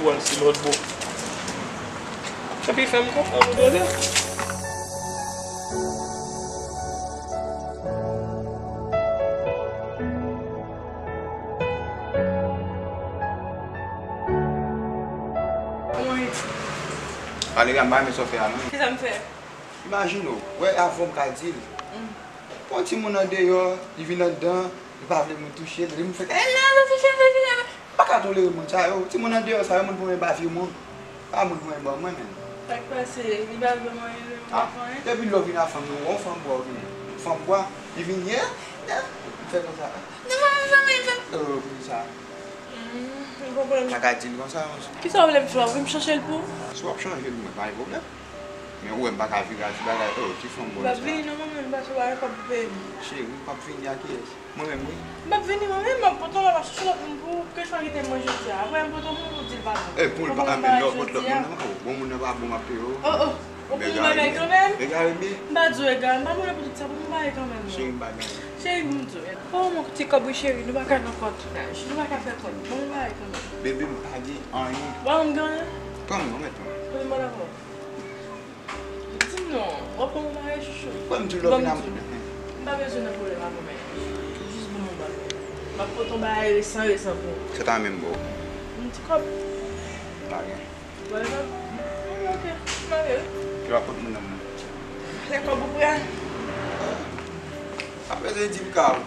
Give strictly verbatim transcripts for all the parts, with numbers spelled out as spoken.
Kòmsi lòt bò. Epi fè m konprann ou tande. Kòman w ye? Valeria, m pa renmen sa w fè a non. Kisa m fè? Imajine w, wè avan w ka di l. Pran yon timoun andeyò, li vin anndan, li pa vle moun touche l, li moun fè, "Eh, non, non, touche l, touche l." M pa ka tolere moun sa yo. Timoun andeyò sa yo, moun pou mwen ba vye moun. Pa moun pou mwen ban mwen menm. Sa k pase? Li pa vle mwen, li pa fè anyen? Depi lè w vin a fanm, ou wè yon fanm bwa, ou vin fanm bwa, li vin ye, m fè konsa. Non, non, non, non, non. Oh, pou sa. Hmm, m konprann. Pa ka di l konsa, non. Kisa w vle m fè? W vle m chanje l pou ou? Si w ap chanje l, mwen, pa gen pwoblèm. Men ou wè m pa ka vire a ti bagay, oh, ti fanm bòl sa. M p ap vini non, manman, m pa sou bagay kòb pou peye m. Cheri, ou p ap vini a kiyès? Mwen menm, wi. M p ap vini, mwen menm, m ap pote w la, m ap chèche lòt moun pou ou, ke chwa kite m manje jodi a. Apre m pote w moun pou di l pa bon. Eh, pou l pa, men lòt, lòt moun nan, oh, bon moun nan pa bon, m ap peye w. Oh, oh, ou pou m bagay kanmenm? Egare byen. M pa di w egare, m pa mande pou tout sa, pou m bagay kanmenm, non. Cheri, m pa gen anyen. Cheri, m di w. Oh, mon ti kòb wi, cheri, nou pa ka nan kòt. Nou pa ka fè kòt. Bon, m bagay kanmenm. Bebe, m pa gen anyen. Bon, m gen anyen. Pran m non, mèt mwen. Kote m pa dakò? Di m non, w ap ban m yon bagay chouchou. Kwè m toujou vin a moun. M pa bezwen nan pwoblèm avè w, men jis ban m yon bagay. M ap pote yon bagay resan, resan pou ou. Se ta menm, bro. Yon ti kòb. Pa gen. Bon, e pa. Ok, ok. M ale wi. Yo ap pot moun nan moun. Lè kòb ou prè. Pa bezwen di m ka ou.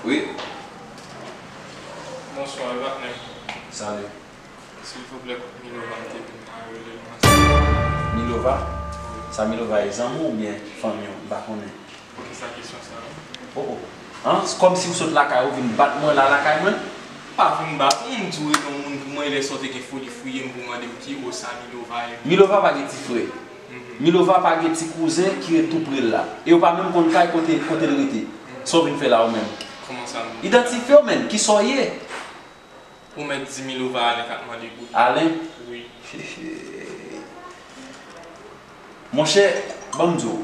Wi. Bonswa, wi, patnè. Salut. Silvouplè, kot Milova m te vin la, rele l mwen. Milova? Wi. Sa Milova e zanmi w oubyen fanmi w? M pa konnen. Poukisa kesyon sa a? Oh, oh. An, kòmsi w sot lakay ou vin bat mwen la lakay mwen? M pa vin bat ou, m di w rele yon moun pou mwen, lè sa w te gen foli fouye m pou mande m ki o sa Milova ye. Milova pa gen ti frè. Mhm. Milova pa gen ti kouzen ki ret tou pre l la. E yo pa menm konn kay kote, kote l rete. Sa w vin fè la ou menm? Kòman sa m... Idantifye w menm, kisa w ye? Ou mèt di Milova Alen k ap mande goud. Alen? Wi. Monchè, ban m di w,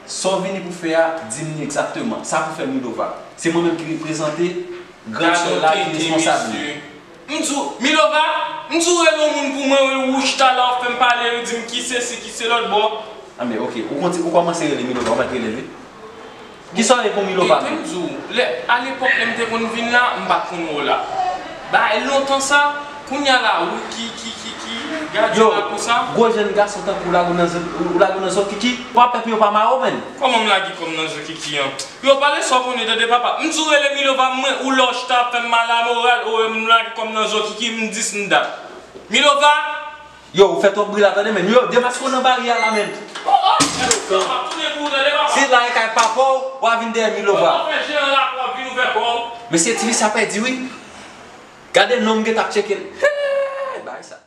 sa w vini pou fè a, di m li egzakteman. Sa pou fè Milova. Se mwen menm ki reprezante gran sè la ki responsab li. M di w, Milova, m di w rele yon moun pou mwen, ou chita la, w ap fè m pale, ou di m ki sesi, ki se lòt bò. Anben, ok, ou konti-, ou kòmanse rele Milova, ou mèt rele l wi. Kisa w ye pou Milova menm? Tande m di w, lè, alepòk lè m te konn vin la, m pa t konn wè w la. Bagay lontan sa, kounye a la, ou ki, ki, ki, ki gade la pou sa. Yo, gwo jèn gason tankou w lage w nan zo, w lage w nan zo kiki. Pwòp pèp yo pa mare w menm. Kòman m lage kò m nan zo kiki an? Yo, pale sa w konnen tande papa. M di w rele Milova, mwen, ou lè w chita ap fè m mal a moral, ou wè m lage kò m nan zo kiki, m dis m dat. Milova! Yo, ou fè twòp bri la, tande menm. Yo, demaske w nan baryè a la menm. Se la e kay papa w, w a vin dèyè Milova. Mesye, ti fi sa pèdi wi. Gade non m gentan ap tcheke l. Hey, bagay sa.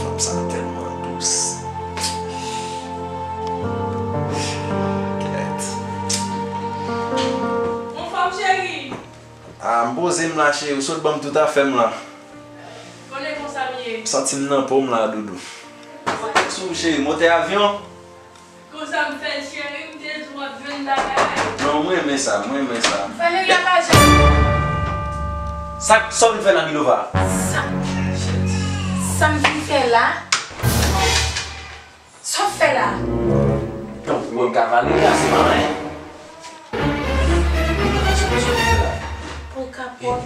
Fanm sa tèlman dous. Kèt. Anfòm, cheri? Ah, m poze m la, cheri. Ou sot ban m tout afè m la. Konnen konsa m ye. M santi m nan po m la, doudou. Sou, cheri, motè avyon. Konsa m fè l, cheri, m te di w ap jwenn bagay. Non, mwen renmen sa, mwen renmen sa. Valeria pa janm. Sa, sa w vin fè la, Milova? Sa, sa m vin fè la? Sa w fè la? Donk, ou wè m ka Valeria, se pa anyen. Milova, sa w vin fè la? Pòkapòt.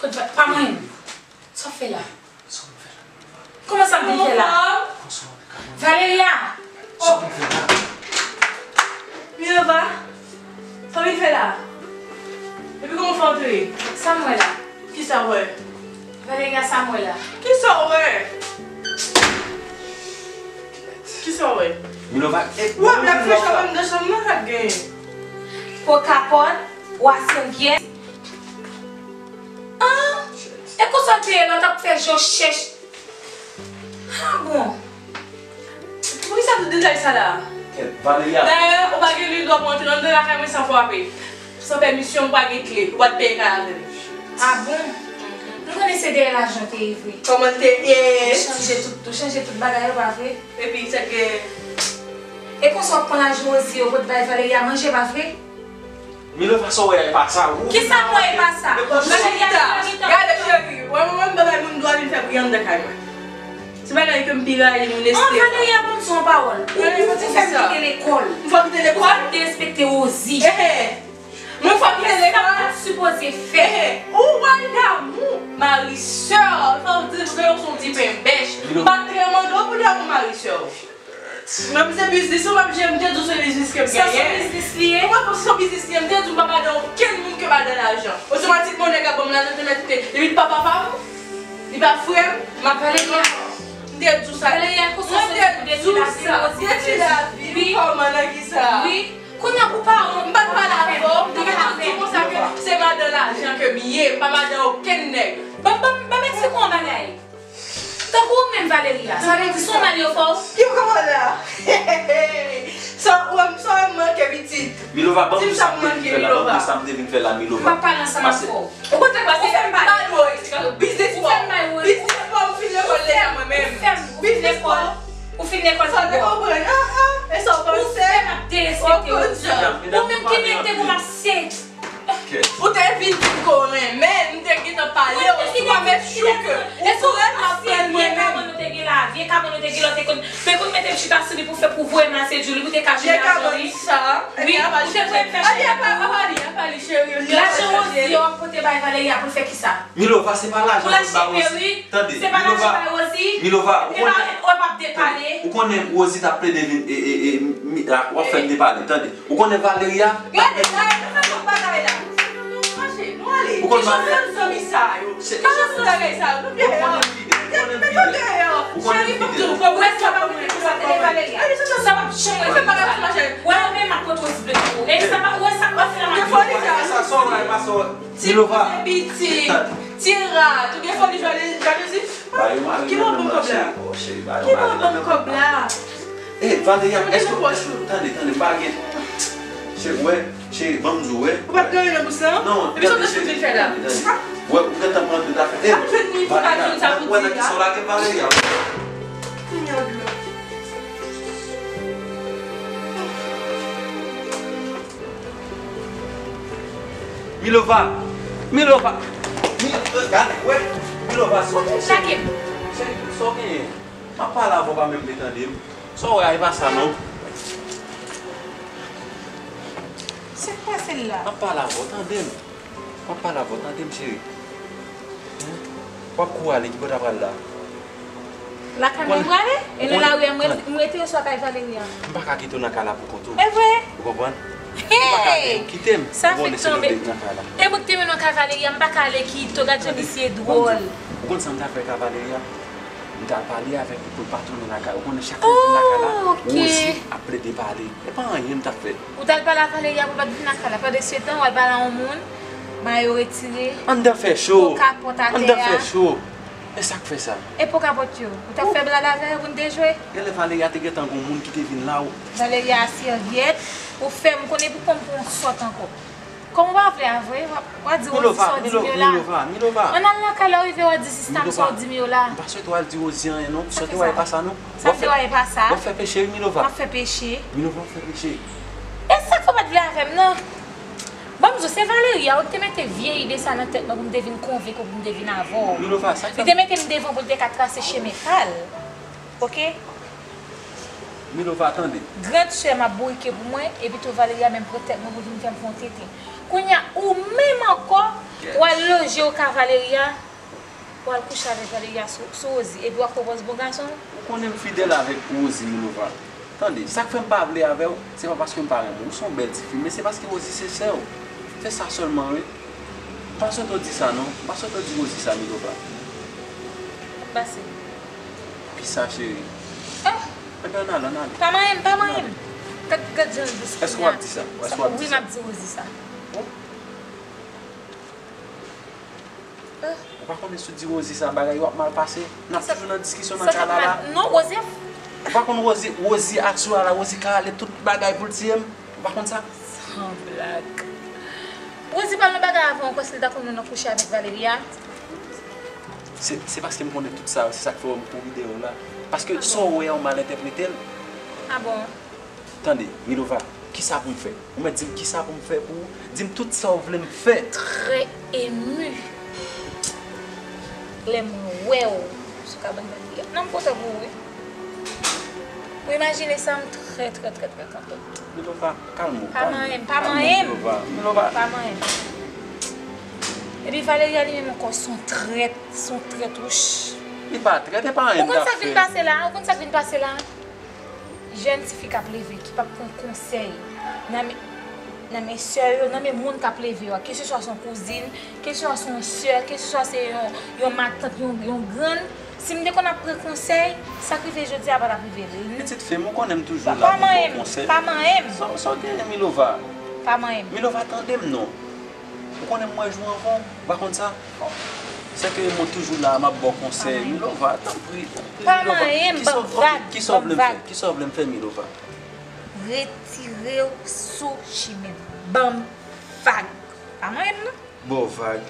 Kot va, pa mwen. Sa w fè la? Kòman sa m vin fè la? Valeria! Sa w vin fè la? Milova! Sa w vin fè la? Epi kòman w fè antre? Sa m wè la? Kisa w wè? Valeria, sa m wè la? Kisa w wè? Kisa w wè? Milova, e, w ap la fè chanm nan chanm nan, sa k genyen? Pòkapòt, w a sengyè. Ah! E konsa w te ye la, w t ap fè je w chèch. Ah bon. Poukisa tout detay sa la? Kèt, Valeria. Dayè, ou pa gen lil dwa pou antre anndan lakay mwen san frape. San pèmisyon, ou pa gen kle, ou pa t peye kay avè m. Ah bon? M konnen se dèyè lajan te ye vre. Kòman l te ye? Ou chanje tout, ou chanje tout bagay yo, pa vre? Epi sa gen. E konsa w ap pran lajan Rosie, ou pot bay Valeria manje, pa vre? Milova, sa w wè a, e pa sa. Kisa m wè e pa sa? Valeria, gade cheri, wè mwen menm bagay moun dwa vin fè pri anndan kay mwen. Se bagay ke m pi rayi moun espere. Valeria, ban m sou yon pawòl. Ou, ou fè m kite lekòl. M fè w kite lekòl? Ou fè m derespekte Rosie. Ehe. Mwen fòk m te lekòl. Sa w t ap sipoze fè. Ou wè l damou mari sè w, fò w di l ke w se yon ti penbèch. M pa t mande w pou damou mari sè w. Menm se biznis ou m ap jere, m te di w se biznis ke m genyen. Sa se yon biznis li ye? Ou pa panse se yon biznis li ye? M te di w m pa madan okenn moun ke madan lajan. Otomatikman, yon nèg ap ban m lajan, te mèt te, li pa papa m, li pa frè m, m ap pale de. M te di w sa. Mwen te di w sa. Detwi lavi m, kòman, nan ki sa? Wi. Kounye a pou pa wont. M pa t pale avè w. M te gentan di w konsa ke se madan lajan ke m ye, m pa madan okenn nèg. Ban, ban, ban m eksplike w yon bagay. Tankou ou menm, Valeria, sa vle di se yon mal yo fè w? Yo kòman la? Sa w wè m, sa w wè m manke pitit? Milova, ban m di sa m te vin fè la, ban m di sa m te vin fè la, Milova. M p ap pale ansanm avè w. Ou konn sa k pase? Ou fè m bay Rosie. Biznis pa w. Biznis pa w, m fin lekòl deja mwen menm. Biznis pa w. Ou fin lekòl. Sa w te konprann? Ah, ah. E sa w panse? Ou fè m ap derespekte w. Ou menm ki mete pou m ap se. Ou te vin di m ke w renmen, m te gentan pale w, si w pa mèt chou ke ou prèt m ap pran mwen menm. Vye kabann nou te gen la, vye kabann nou te gen la, ou te konn, te konn mete m chita sou li pou fè, pou voye m al sedui li, pou te ka jwenn lajan li. Wi, ou te voye m fè chita pou ou. Lajan Rosie yo ap pote bay Valeria pou l fè kisa? Milova, se pa lajan pou l ba Rosie. Tande, Milova. Milova, ou konnen, ou konnen Rosie t ap plede vin, e, e, e, mi, a, w ap fè m depale, tande. Ou konnen Valeria? Gade, gade, nou fè tout bagay la. Nou mache, nou ale. Ou konn Valeria? Ki jan zanmi sa yo? Ki jan zanmi sa yo? Nou vye yo. Mete yo deyò. Cheri, pou m di w, pou mwen sa pa mwen, pou sa se Valeria. Sa p ap janm mwen fè bagay sou mache. Wè, ou menm ak kot Rosie vle pou ou. E sa pa, wè sa k pase la, m ap di w. Sa sò la, e pa sò. Ti koze pitit, ti rat, ou gen foli jalouzi. Ki bò bon kòb la? Ki bò bon kòb la? Eh, Valeria, èske w tande, tande, m pa gen. Cheri, wè, cheri, ban m di w, wè. Ou pa t gen anyen nan bous la? Non, epi sa w te sot vin fè la? Wè, ou gentan pran tout afè. Eh, Valeria, wè nan ki sa w lage m, Valeria. Kounye a dlo. Milova! Milova! Milova! Gade, wè! Milova, sa w gen, cheri? Lage m. Cheri, sa w genyen? M ap pale avè w, w pa menm vle tande m. Sa w wè a, e pa sa non. Sa k pase l la? M ap pale avè w, tande m. M ap pale avè w, tande m, cheri. Hen? W ap kouri ale, ki bò w ta pral la? Lakay mwen m prale? E nan lari a m rete, m rete oswa kay Valeria? M pa ka kite w nan kay la pou kont ou. E vre? Ou konprann? M pa ka kite w kite m pou w lese m nan kay la. E mwen ki te mennen w kay Valeria, m pa ka ale kite w. Gad jan misye dwòl. Ou konn sa m ta fè kay Valeria? M t al pale avèk li pou l pa tounen lakay. Ou konnen chak lè l vin lakay la, Rosie ap plede pale. E pa anyen m t ap fè. Ou t al pale a Valeria pou l pa t vin lakay la. Pandan se tan, w al pale a yon moun, mayo retire, po kapòt atè a. Anndan fè cho. E sa k fè sa? E po kapòt yo? Ou t ap fè blad avè yo pou n te jwe? Genlè Valeria te gentan gon moun ki te vin la. Valeria a sèvyèt, ou fè m konnen pou pran m pou yon sòt ankò. Kòm ou pa vle a vre, w a, w a di Rosie sa w di m yo la. Milova, Milova, Milova. Ann al lakay la, w rive w a di sista m sa w di m yo la. M pa swete w al di Rosie anyen non. Swete w a e pa sa non. Sa m di w a e pa sa. W ap fè peche wi Milova. M ap fè peche. Milova, w ap fè peche. E sa k fè w pa t vle avè m nan? Ban m di w, se Valeria wi ki te mete vye ide sa nan tèt mwen pou m te vin konvenk ou, pou m te vin avè w. Milova, sa k fè. Li te mete m devan pou l te ka trase chemen pa l. Oke? Milova, tande. Gran sè m ap bourike pou mwen, epi tou Valeria menm pran tèt mwen pou l vin fè m fè yon tenten. Kounye a, ou menm ankò, w al loje w ka Valeria, w al kouche avèk Valeria sou, sou Rosie, epi w ap pran pòz bon gason. Ou konnen m fidèl avèk Rosie, Milova. Tande, sa k fè m pa vle avè w, se pa paske m pa renmen w. Ou se yon bèl tifi, men se paske Rosie se sè w. Se sa sèlman, wi. M pa swete w di sa, non. M pa swete w di Rosie sa, Milova. Sa k pase? Kisa, cheri? Ah! Ebyen, ann ale, ann ale. Pa manyen m, pa manyen m. Gad, gad jan l dous kounye a. Èske w ap di sa? Èske w ap di sa? Wi, m ap di Rosie sa. Bon. Ah. Ou pa konnen si w di Rosie sa, bagay yo ap mal pase. N ap toujou nan diskisyon nan kay la la. Non, Rosie. Ou pa konn Rosie, Rosie ak Soraya, Rosie ka rale tout bagay pou l tiye m. Ou pa konn sa? San blag. Rosie pral nan bagay avan ankò si l ta konn nou nan kouche avèk Valeria. Se, se paske m konnen tout sa yo, se sa k fè w wè m kouri dèyè w la. Paske sa w wè a, w mal entèprete l. Ah bon? Tande, Milova, kisa pou m fè? Ou mèt di m kisa pou m fè pou ou? Di m tout sa w vle m fè. Très ému. Lè m wè w sou kabann Valeria. Non, m kontan pou ou, wi. Ou imajine sa, m trè, trè, trè, trè kontan. Milova, kalme w, kalme w. Pa manyen m, pa manyen m. Milova, Milova. Pa manyen m. Epi Valeria li menm ankò, se yon trèt, se yon trèt, wouch. Li pa trèt, e pa anyen m t ap fè. Ou konn sa k vin pase la? Ou konn sa k vin pase la? Jèn tifi k ap leve, ki p ap pran konsèy nan men, nan men sè yo, nan men moun k ap leve yo a, keseswa se yon kouzin, keseswa se yon sè, keseswa se yon, yon matant, yon, yon grann, si m te konn ap pran konsèy, sa k rive jodi a pa t ap rive. Pitit fi m, ou konnen m toujou la pou ba w konsèy. Pa manyen m, pa manyen m. Sa, sa w genyen, Milova? Pa manyen m. Milova, tande m non. Ou konnen m wè jou anvan w, ou pa konn sa? Sèke mwen toujou la, m ap ba w konsèy. Milova, tanpri, tanpri, Milova. Pa manyen m, banm vag, banm vag. Kisa w vle m fè? Kisa w vle m fè, Milova? Retire w sou chimen m. Banm vag. Pa manyen m, non. Ba w vag.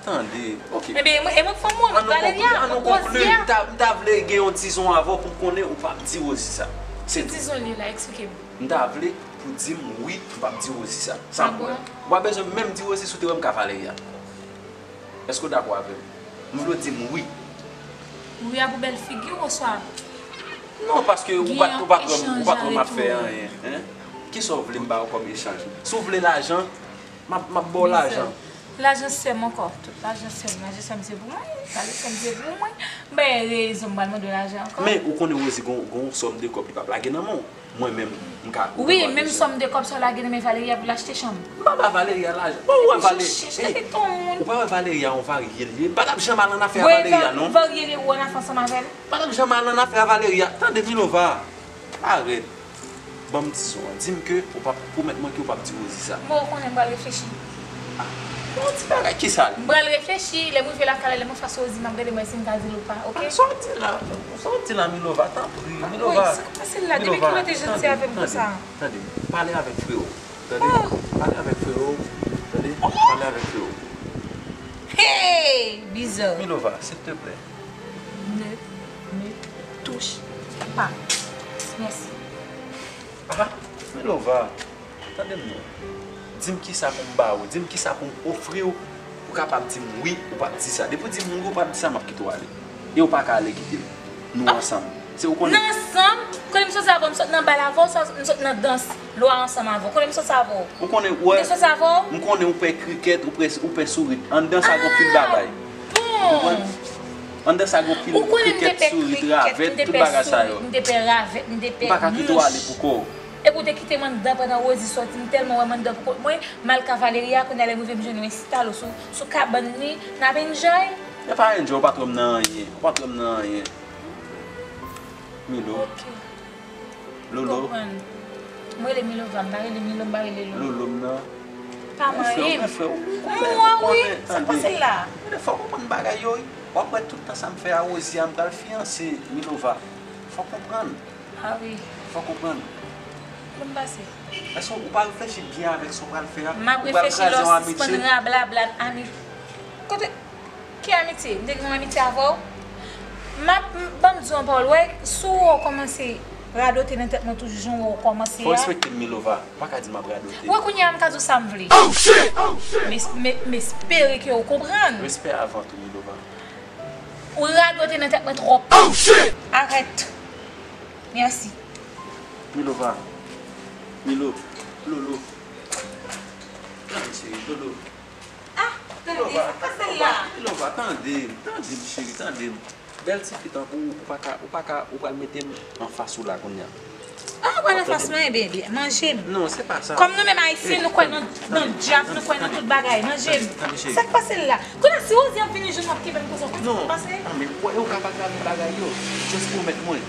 Tande, oke. Ebyen, e mwen, e mwen k fanm ou an, Valeria, mwen koze a. Ann nou konkli, ann nou konkli. M ta, m ta vle gen yon dizon avè w pou m konnen ou p ap di Rosie sa. Se tou. Ki dizon li la? Eksplike m. M ta vle pou di m wi, m p ap di Rosie sa. Sa m kwè. Ou pa bezwen menm di Rosie si w te wè m ka Valeria. Èske w dakò avè m? M vle w di m wi. Wi a pou bèl figi w oswa? Non, paske ou pa t, ou pa t wè m, ou pa t wè m ap fè anyen, en? Kisa w vle m ba w kòm echanj? Si w vle lajan, m ap, m ap ba w lajan. Lajan sè m ankò. Tout lajan sè m. Lajan sè m se pou mwen. Lajan sè m se pou mwen. M pa gen rezon m pral mande w lajan ankò. Men ou konnen Rosie gon, gon sòm de kòb li p ap lage nan men w. Mwen menm, m ka. Wi, menm sòm de kòb sa w lage nan men Valeria pou l achte chanm. M pa ba Valeria lajan. Bon, ou wè Valeria. Ou pa wè Valeria yon varye l ye. M pa t ap janm al nan afè a Valeria, non. Varye l ye, ou ann afè ansanm avè l. M pa t ap janm al nan afè a Valeria. Tande, Milova. Arèt. Ban m dizon an. Di m ke ou p ap pwomèt mwen ke ou p ap di Rosie sa. Bon, ou konnen m pral reflechi. Ah, yon ti bagay, kisa l? M pral reflechi, lè m rive lakay la, lè m anfas Rosie, m ap gade mwen si m ka di l ou pa, oke? Ah, sa w di la, sa w di la, Milova, tanpri, Milova. Woy, sa k pase la? Depi kilè w te janti avè m konsa? Tande, pale avèk frè w. Tande, pale avèk frè w. Tande, pale avèk frè w. Hey, bizarre. Milova, silteplè. Ne me touche pas. Mèsi. Ah, Milova, tande m non. Di m kisa pou m ba ou, di m kisa pou m ofri w, ou kapab di m wi, ou p ap di sa. Depi w di m wi, ou p ap di sa, m ap kite w ale. E ou pa ka ale kite m. Nou ansanm. Se ou konnen. Nou ansanm? Kote m sot sa avè w? M sot nan bal avè w, m sot nan dans lwa ansanm avè w. Kote m sot sa avè w? Ou konnen, wè. M te sot sa avè w? M konnen ou pè krikèt, ou pè, ou pè sourit. Anndan sa gon pil bagay. Ah, bon. Ou konprann? Anndan sa gon pil krikèt, sourit, ravèt, tout bagay sa yo. Ou konnen m te pè krikèt, m te pè sourit, m te pè ravèt, m te pè mouch. M pa ka kite w ale pou kò w. Epi w te kite m anndan pandan Rosie sòti, m tèlman wè m anndan pou kont mwen, m al ka Valeria, kounye a lè m rive m jwenn nou enstale w sou, sou kabann li, n ap enjoy. E pa enjoy, ou pa t wè m nan anyen, ou pa t wè m nan anyen. Milo. Ok. Lolo. Konprann. M rele Milova, m pa rele Milo, m pa rele Lolo. Lolo m nan. Pa manyen m. Ou fè, ou fè, ou konnen, ou konnen, tande. Sa k pase la? Tande, fò w konprann bagay yo, wi. W ap wè tout tan sa m fè a Rosie a, m pral fiyanse Milova. Fò w konprann. Ah wi. Fò w konprann. Bon, m pase. Èske ou pa reflechi byen avèk sa w pral fè a? M ap reflechi lè w sispann rablabla ami. Kote, ki amitye? M te gen yon amitye avè w? M ap, m, ban m di w yon pawòl, wè, si w wè w kòmanse radote nan tèt mwen toujou, jan w wè w kòmanse a. Fò w respekte m, Milova. Ou pa ka di m ap radote. Wè, kounye a, m ka di w sa m vle. M es-, m, m espere ke w konprann. Respè avan tou, Milova. Ou radote nan tèt mwen twòp. Arèt. Mèsi. Milova. Milo. Lolo. Tande, cheri, Lolo. Ah, tande, sa k pase la? Milova, tande m, tande m, cheri, tande m. Bèl tifi tankou w, ou pa ka, ou pa ka, ou pral mete m anfas ou la kounye a. Ah, ou pral anfas mwen, ebyen, ebyen, manje m. Non, se pa sa. Kòm nou menm Ayisyen, nou kwè nan, nan dyab, nou kwè nan tout bagay. Manje m. Tande, cheri. Sa k pase la? Kounye a, si Rosie ap vini jwenn w ap kenbe m konsa, w konn sa k pase? Non, tanmen, ou, ou ka pa gade bagay yo. Just pwomèt mwen.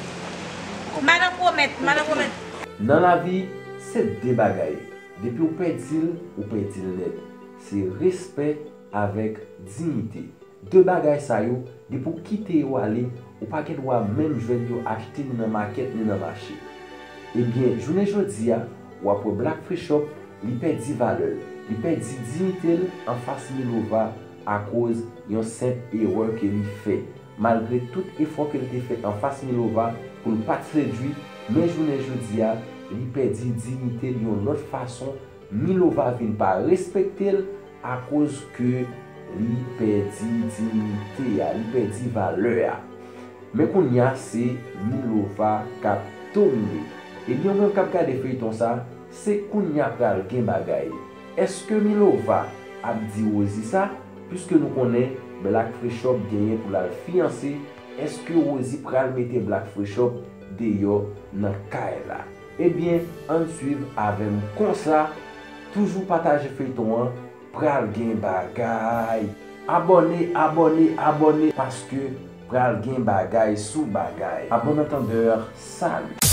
Madan pwomèt, madan pwomèt. Nan lavi, se de bagay. Depi w pèdi l, ou pèdi l nèt. Se respè avèk diyite. De bagay sa yo, depi w kite yo ale, ou pa gen dwa menm jwenn yo achte ni nan makèt ni nan mache. Ebyen, jounen jodi a, w ap wè Black Free Shop, li pèdi valè l. Li pèdi diyite l anfas Milova akoz yon senp erè ke li fè. Malgre tout efò ke l te fè anfas Milova pou l pa t sedui, men jounen jodi a, li pèdi diyite l yon lòt fason. Milova vin pa respekte l akoz ke li pèdi diyite a, li pèdi valè a. Men kounye a se Milova k ap domine. Ebyen, ou menm k ap gade feyton sa, se kounye a pral gen bagay. Èske Milova ap di Rosie sa? Piske nou konnen Black Frechop genyen pou l al fiyanse, èske Rosie pral mete Black Frechop deyò nan kay la? Ebyen, ann swiv avè m konsa. Toujou pataje feyton an, pral gen bagay. Abòne, abòne, abòne, paske pral gen bagay sou bagay. Abòne Thunder, salut.